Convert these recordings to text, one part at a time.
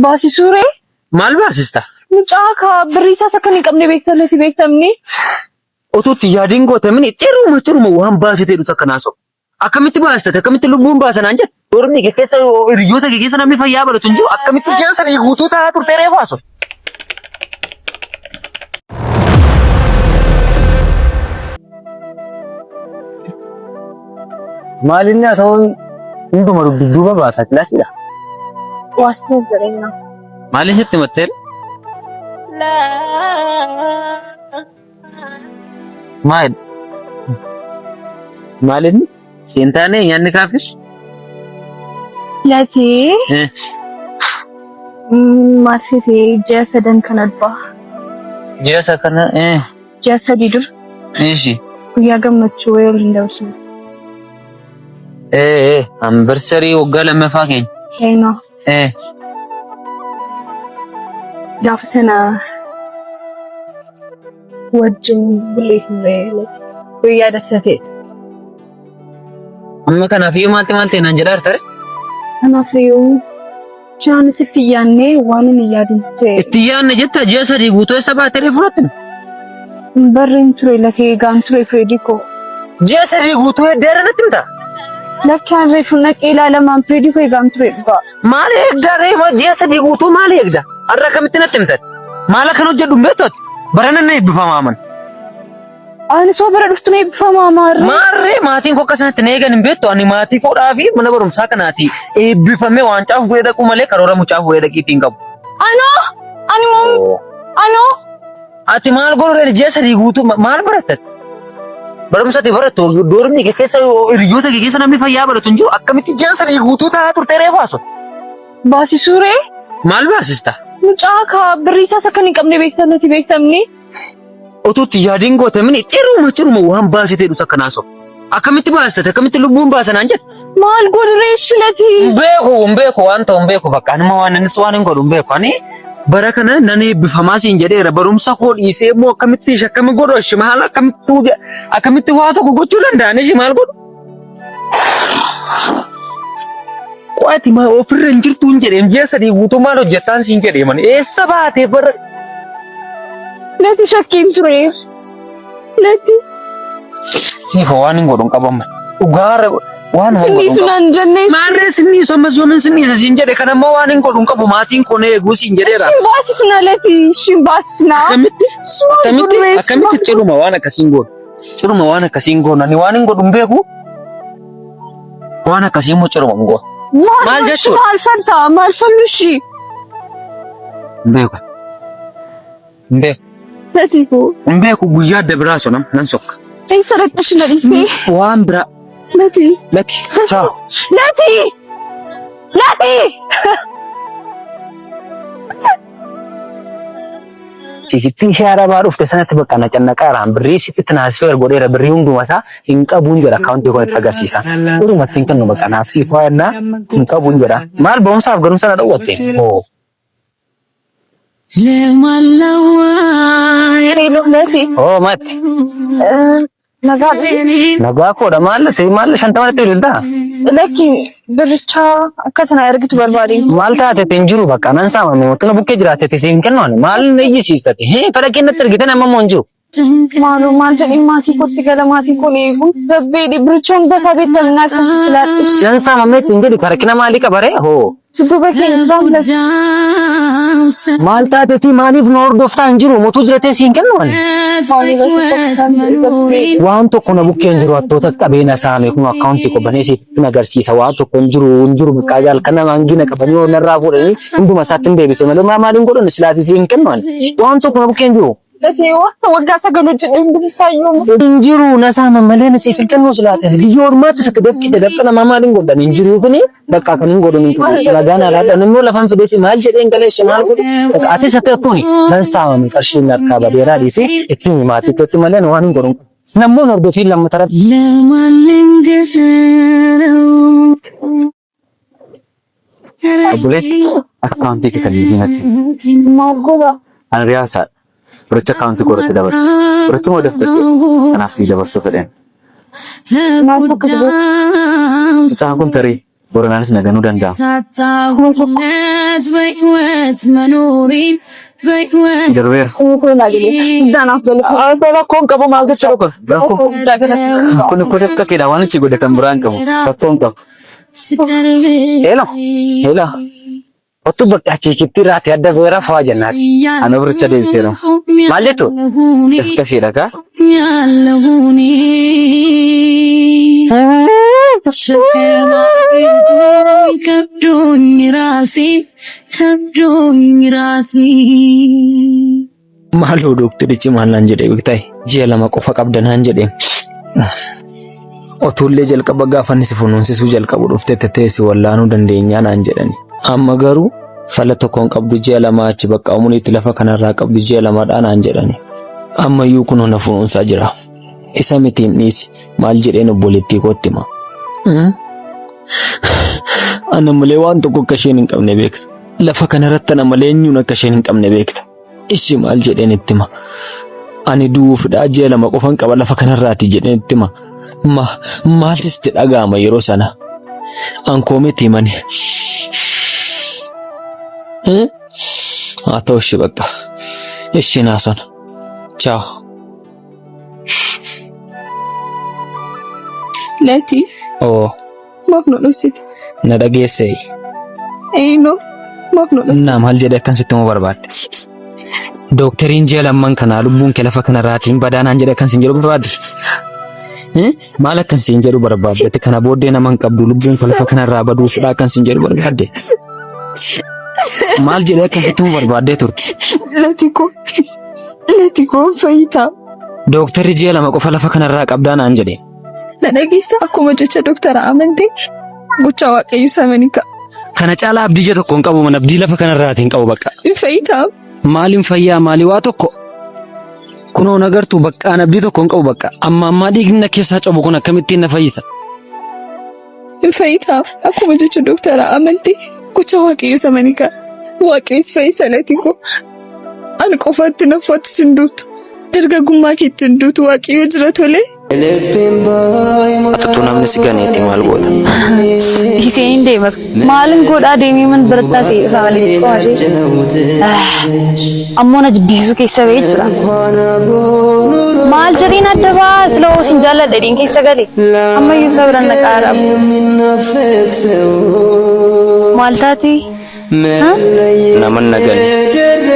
Baasisuu ree? Maal baasista? Mucaa kaa birrii isaas akka hin qabne beektan beektamni. Otoo itti yaadiin goote mini ciruma ciruma waan baasitee dhus akka naasoo. Akkamitti baastate akkamitti lubbuun baasa naan jedhe. Dormii kee keessa hiriyoota kee keessa namni fayyaa baratu hin jiru akkamitti ji'a sadii guutuu taa'aa turtee reefu haasoo. Maalinni haa ta'u hunduma dudduuba baata kilaasiidha. Waasni jireenya. Maaliin sitti himattee? Maal? Maalinni? Siin taane nyaanni kaafir? Latii maal siiti ji'a sadan kana dura. Ji'a isa kana Ji'a sadii dura. Ishi. Guyyaa gammachuu wayii waliin dabarsine. Anniversary waggaa lammaffaa keenya. Eenyu? Gaafa sana wajjin bullee turre guyyaa daftatee. Amma kanaaf iyyuu maalti maal ta'e naan jedhaa jirta? Kanaaf iyyuu jaan sitti yaadnee waan hin yaadin ture. Itti yaadne jetta ji'a sadii guutuu eessa baatee reefu fudhatte? Barreen ture lafee eegaan ture Fireedii koo. Ji'a sadii guutuu edda irra natti himta? Lakki aan reefu naqee ilaalamaan Fireedii koo eegaan ture dhugaa. Maal eegda reefa ji'a sadii guutuu maal eegda? Har'a akkamitti natti himta? Maal akkan hojjedhu hin beektu ati? Barana na eebbifamaa man. Ani soo bara dhuftu na eebbifamaa maarree. Maarree maatiin koo akka sanatti na eegan hin beektu ani maatii koodhaa fi mana barumsaa kanaati eebbifamee waancaa fuudhee dhaquu malee karoora mucaa fuudhee dhaqiitii hin qabu. Anoo ani moo anoo Ati maal godhu ree ji'a sadii guutuu maal baratta? Barumsa ati barattu doormii kee keessa hiriyoota kee keessa namni fayyaa baratu hin jiru akkamitti ji'a sadii guutuu taa'aa turtee reefu haasoo? Baasisuu ree? Maal baasista? Mucaa kaa birrii isaas akka hin qabne beektan nuti beektamni. Otoo itti yaadiin goote mini ciruma ciruma waan baasitee dhus akka naasoo. Akkamitti baastate akkamitti lubbuun baasa naan jedhe. Maal godhu ree shilati? Hin beeku hin beeku waan ta'u hin beeku bakka anuma waan innis waan hin godhu hin beeku ani bara kana nan eebbifamaa siin jedheera barumsa koo dhiisee immoo akkamitti ishee akkami godhu ishee maal akkamitti akkamitti waa tokko gochuu danda'an ishee maal godhu. Qo'ati maa ofirra hin jirtu hin jedheem ji'a sadii guutuu maal hojjettaan siin jedhee man eessa baatee bara. Lati shakkiin ture. Lati. Siifoo waan hin godhu hin qabu amma. Dhugaara waan hin godhu hin Sinniisu qabu. naan jennee. Maarree sinniisu ammas yoomin sinniisa siin jedhe kan ammoo waan hin godhu hin qabu maatiin koo na eeguu siin jedheera. Shin baasisna lati shin baasisna. Akkamitti akkamitti akkamitti ciruma waan akkasiin goonu. Ciruma waan akkasiin goonu ani waan hin godhu hin beeku. Waan akkasii immoo ciruma hin goonu. Maal jechuudha? Maal falta maal fallu ishii. Hin beeku. Hin beeku. Lati koo. Hin beeku guyyaa adda biraa sonam nan sokka. Eessa dhaqxe ishii na dhiistee? Waan biraa. Lati. Lati. Ciao. Lati. Lati. Cikittii ishee arabaa dhufte sanatti bakka na cannaqaaraan birrii sitti transfer godheera birrii hunduma isaa hin qabuun jedha akkaawuntii koo itti agarsiisa. Dhurumatti hin kennu bakka naaf siif waa jennaa hin qabuun jedha. Maal barumsaaf garumsa na dhowwatte? Hoo. Hello Lati. Hoo matti. Nagaa Nagaa koodha maal ta'e maal shantama natti bilbiltaa? Lakki birrichaa akka tana ergitu barbaade. Maal taate hin jiru bakka nan saamame mootummaa bukkee jiraate siif hin kennu ani maal na iyyisiistate? Hee fedha kee natti ergite nama immoo hin jiru. Maaloo maal jedhee maatii kootti gala maatii koo ni eegu. Gabbeedhi birricha hunda isaa beektan naa akkasitti laadhe. Nan saamame ittiin jedhu rakkina maalii qabaree hoo? Dudduuba keenya turaan lati. Maal taatetii maaliif na hordoftaa hin jiru motuu jiratee siin kennu ani. Waan tokko na bukkee hin jiru hattoota qabeena saame kun akkaawuntii koo banee siif hin agarsiisa waan tokko hin jiru hin jiru bakka jaal kana hangina qabanii yoo narraa fuudhanii hunduma isaatti hin deebise malee maa maaliin godhan silaatii siif hin kennu ani. Waan tokko na bukkee hin jiru. Lafee waan waggaa sagal hojjedhe hundumsaa yooma. Hin jiru na saaman malee na siif hin kennu silaate. Biyya ormaatti isa dafqite dafqa namaa maaliin godhan hin jiru kuni bakka kan hin godhan hin qabu. Ragaan alaadhaan immoo lafan fideesi maal jedheen galeessi maal godhu. Bakka ati isa ta'e nan saamame qarshiin harkaa badeeraa dhiisee ittiin maatii kootti malee waan hin godhu. Nammoon hordofiin lammata rabbi. Obboleetti akkaawuntii kee kan nuti natti. Maal godha? Ani riyaasaadha. Biricha akkaawuntii koo irratti dabarsi. Birichi moo dafqatte? Kanaaf sii dabarsuu fedheen. Maal fakkaatu godha? Mucaan kun tarii boranaanis na ganuu danda'a. 1000. Si darbeera. Kun naa galee. Guddaa naaf galee. Rakkoo hin qabu maal jecha kun? Rakkoo. Guddaa galee. Kun kun akka keedha waan itti godhe kan biraa hin qabu. Rakkoo hin qabu. Hello. Hello. Ottu bakka achiikitti raate adda beera fa'aa jennaan. Ana biricha deebiseera. Maal jettu? Dafqa isheedha kaa. Maaloo doktarichi maal naan jedhee beektaa? Ji'a 2 qofa qabda naan jedheen. Otuullee jalqaba gaafa inni si funuunsisuu jalqabu dhuftee teessee si wallaanuu dandeenyaa naan jedhani. Amma garuu fala tokkoon qabdu ji'a 2 achi bakka umuriitti lafa kanarraa qabdu ji'a 2dhaa naan jedhani. Ammayyuu kunoo na funuunsaa jira. Isa mitiin dhiisi maal jedheen obboleettii kootti hima. Ana malee waan tokko akka isheen hin qabne beekta. Lafa kanarratti ana malee eenyuun akka isheen hin qabne beekta. Ishi maal jedheen itti hima. Ani du'uufidhaa ji'a 2 qofan qaba lafa kanarraati jedheen itti hima. Ma maaltu sitti dhaga'ama yeroo sana? An koo miti himani. Haa ta'u ishi bakka. Ishi naasona. Ciao. Lati Oo maaf nu dhoksite? na dhageessee. Eenyu maaf nu dhoksite? Naa maal jedhee akkan sitti himuu barbaadde? Dookteriin ji'a lamman kanaa lubbuun kee lafa kanarraatiin badaa naan jedhee akkan siin jedhu barbaadde? Maal akkan siin jedhu barbaadde? Ati kana booddee nama hin qabdu lubbuun kee lafa kanarraa baduufidha akkan siin jedhu barbaadde? Maal jedhee akkan sitti himuu barbaaddee turte? Lati koo Lati koo fayyitaa. Dooktarri ji'a 2 qofa lafa kanarraa qabdaa naan jedhe. Na dhageessa akkuma jecha dooktara amantee gochaa waaqayyo samanii ka'a. Kana caalaa abdii ija tokko hin qabu mana abdii lafa kanarraatiin qabu bakka. Hin fayyitaa. Maaliin fayyaa maalii waa tokko? Kunoo nagartuu bakka an abdii tokko hin qabu bakka. Amma ammaa dhiigni na keessaa cabu kun akkamittiin na fayyisa? Hin fayyitaa. Akkuma jecha dooktara amantee gocha waaqayyo samanii ka'a. Waaqayyos fayyisa lati koo. Ani qofaatti nafaatti sin duutu. Dargaggummaa keetti hin duutu waaqayyo jira tolee. Atutu namni si ganeeti maal goota? Isheen deema. Maalin godhaa deemee man birattaa ta'e dhufa malee xiqqoo ishee. Ammoo na jibbisiisuu keessa ba'ee jira. Maal jedheen adda ba'aa sila hoo sin jaalladha jedheen keessa gale. Ammayyuu isa bira na qaara. Maal taate? Naman na gane.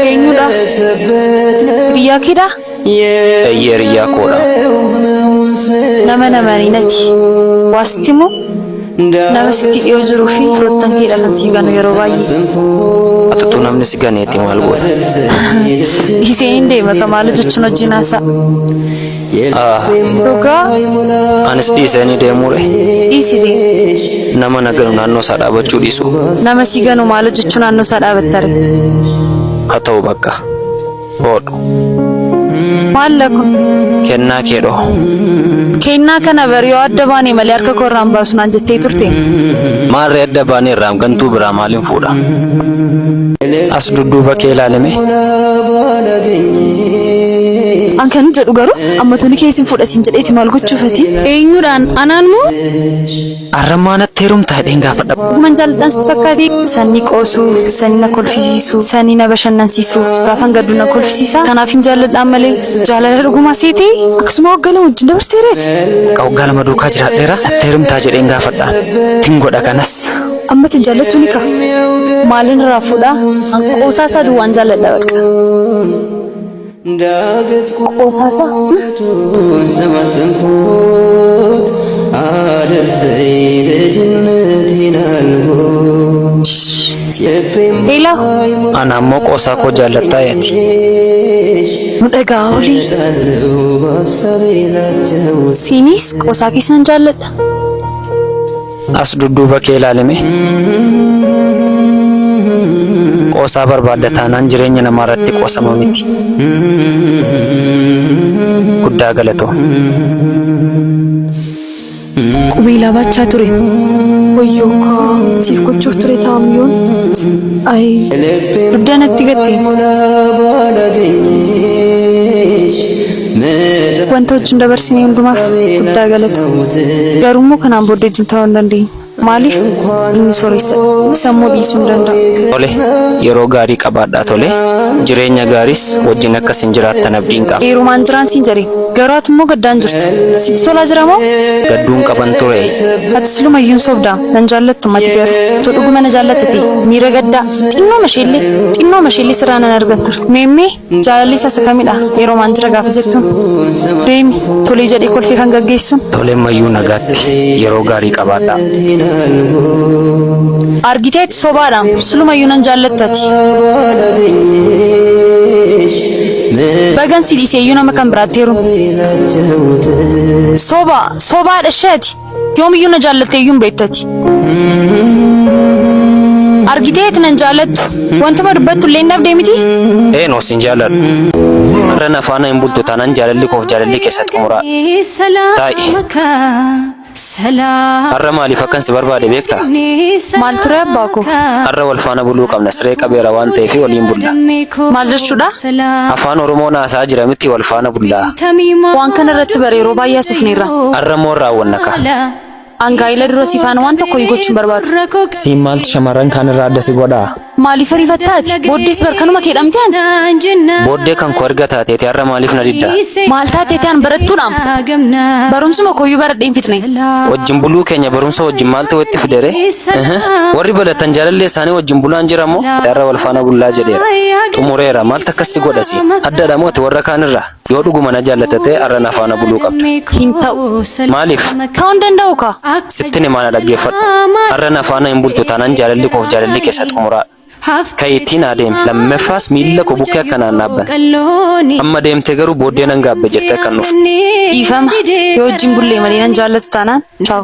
Eenyudha? Biyyaa keedha? Eeyyee hiriyaa koodha. Nama namanii nati. Waasitti moo? Nama sitti dhiyoo jiruu fi firoottan keedha kan sii ganu yeroo baay'ee. Atutu namni si ganeeti maal goota? Isheen deema ka maal hojjechuun wajjin haasa'a. Dhugaa Anis dhiisanii deemuure. dhiisi deemi. Nama na ganu naannoo isaa dhaabachuu dhiisu. Nama si ganu maal hojjechuu naannoo isaa dhaabattare? Haa ta'u bakka. Hoodhu. Maal kun? Kennaa kee dhoo. Kennaa kana bari yoo adda baane malee harka koo irraan baasu naan jettee turte. Maarree adda baanee irraan gantuu biraa maaliin fuudha? As dudduuba kee ilaalime. An kan jedhu garuu amma tuni keessin fuudha siin jedheeti maal gochuufati? Eenyudhaan anaan moo? Arrammaa natti heerumtaa jedheen gaafadha. Dhuguman jaalladhaan sitti fakkaate? Sanni qoosuu, sanni na kolfisiisuu, sanni na bashannansiisuu, gaafan gaddu na kolfisiisa. Kanaaf hin jaalladhaan malee jaalala dhugumaa seetee akkasuma waggaa 2 wajjin dabarsitee reeti. Akka waggaa 2 duukaa jiraadheera natti heerumtaa jedheen gaafadha. Tin godha kanas. Amma tin jaallattuu ni ka. Maalin irraa fuudhaa? An qoosaa isaa duwwaan jaalladha bakka. Qoosaa isaa? Leelaa. Ana ammoo qoosaa koo jaallattaa yaati. Nu dhagaa olii. Siinis qoosaa keessan jaalladha. As dudduuba kee ilaalime. Qoosaa barbaadda taanaan jireenya namaa irratti qoosama miti. Guddaa galatoo. Qubeelaa baachaa ture. Wayyoo kaa siif gochuuf ture taamyoon. Ayi dugda natti gatte. Wanta wajjin dabarsine hundumaaf guddaa galata. Garuu immoo kanaan booddee wajjin ta'uu hin dandeenyu. Maaliif inni sooressa isa immoo dhiisuu hin danda'u. Tole, yeroo gaarii qabaadhaa tole. Jireenya gaariis wajjin akka isin jiraattan abdiin qaba. Heerumaan jiraan siin jedhe. Garuu ati immoo gaddaan jirtu. Sitti tolaa jira moo? Gadduun qaban ture. Ati silumayyuu hin sobdaa. Nan jaallattu mati garuu. Utuu dhuguma na jaallatte ta'e miira gaddaa xinnoo masheellee xinnoo masheellee sirraa nan argan ture. Meemmee jaalalli isaa isa kamidha heerumaan jira gaafa jettuun. Deemi tolee jedhee kolfee kan gaggeessuun. Tole ammayyuu nagaatti yeroo gaarii qabaadhaa. Argiteeti sobaadha. Silumayyuu nan jaallattu ati. Bagan si dhiiseeyyuu nama kan biraatti heerume. Soba sobaadha ishee ati. Yoomiyyuu na jaallatteeyyuu hin beektu ati. Argiteeti nan jaallattu. Wantuma dubbattu illee hin dhabdee miti? Eenoo sin jaalladhu. Har'a na faana hin bultu taanaan jaalalli koof jaalalli keessa xumuraa. Taa'i. Har'a maaliif akkan si barbaade beektaa? Maal ture abbaa koo? Har'a wal faana buluu qabna siree qabeera waan ta'eef waliin bulla. Maal jechuudha? Afaan Oromoo naasaa jira miti wal faana bullaa. Waan kana irratti bare yeroo baay'ee haasofneerra. Har'a immoo raawwanna ka. An gaa'ila dura si faana waan tokko gochuu hin barbaadu. Siin maaltu shamarran kaan irraa adda si godhaa? Maaliif ariifattaa ati? Booddees bar kanuma kee dhamte ani. Booddee kan koo erga taateeti har'a maaliif na didda? Maal taateeti an barattuudhaam? Barumsuma kooyyuu baradhee hin fixne. Wajjin buluu keenya barumsa wajjin maaltu walitti fidere? Warri balatan jaalallee isaanii wajjin bulaan jira moo? Har'a wal faana bullaa jedheera. Xumureera maaltu akkas si godha si? Addadha moo ati warra kaan irraa? Yoo dhuguma na jaallatta ta'e har'a na faana buluu qabda. Hin ta'u. Maaliif? Ta'uu hin danda'u kaa. Sittin himaa na dhaggeeffadhu. Har'a na faana hin bultu taanaan jaalalli koof jaalalli keessa xumuraa. Ka'iitii naa deemi. Lammaffaas miilla koo bukkee akka naan dhaabbanne. Amma deemtee garuu booddee nan gaabbe jettee akka hin dhufne. Dhiifama. Yoo wajjin bullee malee nan jaallatu taanaan. Ciao.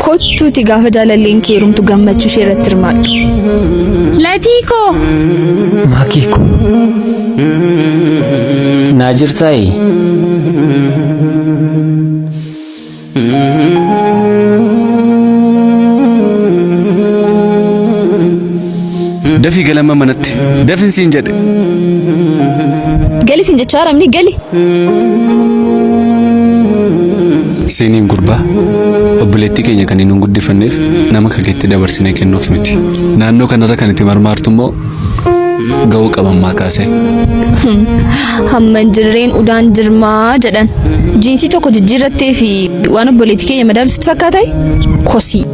Kottuuti gaafa jaalalleen kee heerumtu gammachuu ishee irratti hirmaadhu. Latii koo. Maakii ko. Naa jirtaayi? Dafii galama manatti. Dafin siin jedhe. Gali siin jechaa haramni gali. Siiniin gurbaa obboleettii keenya kan hin guddifanneef nama kakeetti dabarsinee kennuuf miti. Naannoo kanarra kan itti marmaartu immoo ga'uu qabammaa kaasee. Hamma hin jirreen udaan jirmaa jedhan. Jiinsii tokko jijjiirrattee fi waan obboleettii keenya madaalu sitti fakkaata? Kosii.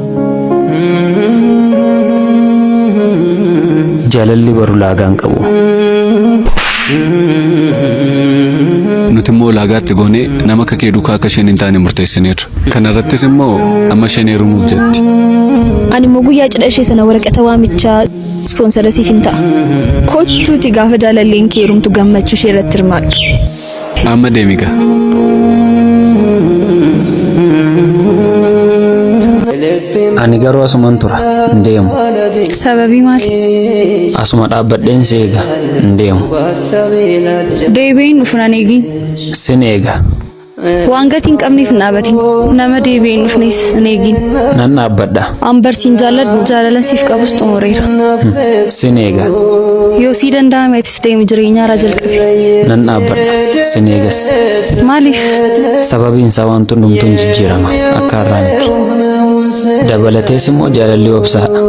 Jaalalli baru laagaa hin qabu. Nuti immoo ulaagaatti goonee nama akka kee duukaa akka isheen hin taane murteessineerra. Kana irrattis immoo amma isheen heerumuuf jetti. Ani immoo guyyaa cidha ishee sana waraqata waamichaa ispoonsara siif hin ta'a. Kottuuti gaafa jaalalleen kee heerumtu gammachuu ishee irratti hirmaadhu. Amma deemi gaa. Ani garuu asuman tura hin deemu. Sababii maali? Asuma dhaabbadheen si eega hin deemu. Deebi'ee hin dhufu nan eegin. Sin eega. Waan gatii hin qabneef hin dhaabatin. Nama deebi'ee hin dhufnes hin eegin. Nan dhaabbadha. An bar siin jaalladhu jaalala siif qabus xumureera. Sin eega. Yoo sii danda'ame atis deemi jireenya haaraa jalqabi. Nan dhaabbadha. Sin eegas. Maaliif? Sababiin isaa wanti hundumtuu hin jijjiirama. Akka har'aa miti. Dabalatees immoo jaalalli obsaadha.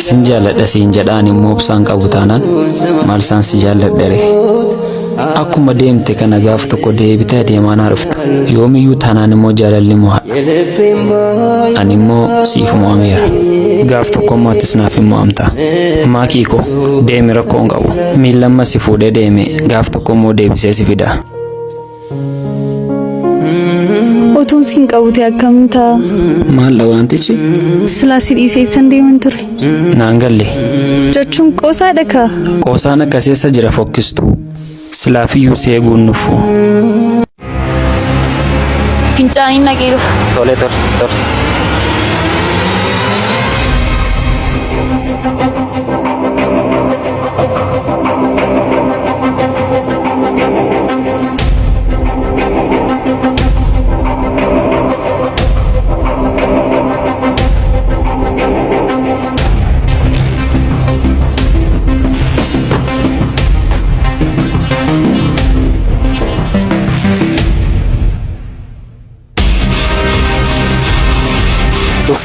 Sin jaalladha siin jedha ani immoo obsaan qabu taanaan maal isaan si jaalladha ree? Akkuma deemte kana gaaf tokko deebitee adeemaa naa dhufta. Yoomiyyuu taanaan immoo jaalalli mo'adha. Ani immoo siif mo'ameera. Gaaf tokko immoo atis naaf hin mo'amta. Maakii koo deemi rakkoo hin qabu. Miilla amma si fuudhee deeme gaaf tokko immoo deebisee si fida. Otuun siin qabu ta'e akkam ta'a? Maal dha wantichi? Silaa si dhiisee eessan deeman ture? Naan galle. Jechuun qoosaadha kaa? Qoosaan akkasii eessa jira fokkistuu? Silaafiyyuu si eeguun nufu. Fincaaniin dhaqee dhufa. Tole tole tole.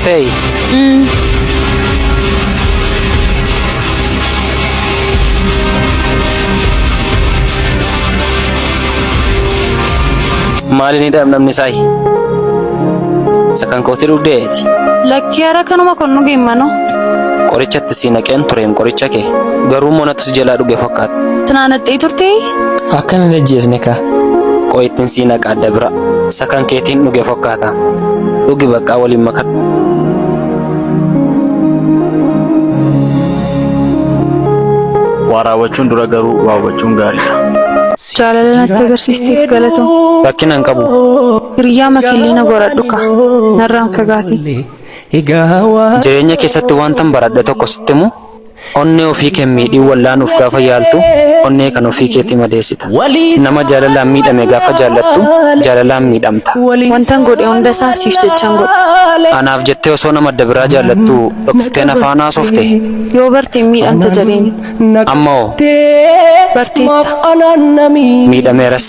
Xumurtee? Maali ni dhamdhamni isaayi? Isa kan kootii dhugdeeti. Lakkii hara kanuma kon dhugeen manoo. Qorichatti si naqeen tureem qoricha kee. Garuu immoo natu si jalaa dhuge fakkaata. Tinaanaxxee turtee? Akka hin ajjeesne kaa. Qoyittiin si naqa adda bira. Isa kan keetiin dhuge fakkaata. Dhugi baqqaa waliin makadhu. Waa raawwachuun dura garuu waa hubachuun gaariidha. Jaalala natti agarsiisteef galatoom. Rakkina hin qabu. Hiriyaa makeellee na godhadhu kaa. Narraan fagaatin. Jireenya keessatti wantan baradhe tokko sitti himu onnee ofii kee miidhii wallaanuuf gaafa yaaltu onnee kan ofii keetii madeessita. Nama jaalalaan miidhame gaafa jaallattu jaalalaan miidhamta. Wantan godhe hunda isaa siif jechan godhe. Anaaf jettee osoo nama adda biraa jaallattu dhoksitee na faana haasofte. Yoo barte hin miidhamta jedheeni. Amma hoo Barteetta. miidhameeras.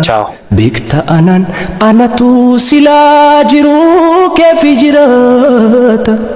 Chaaw. Beekta anaan anatu silaa jiruu keefi jiraata.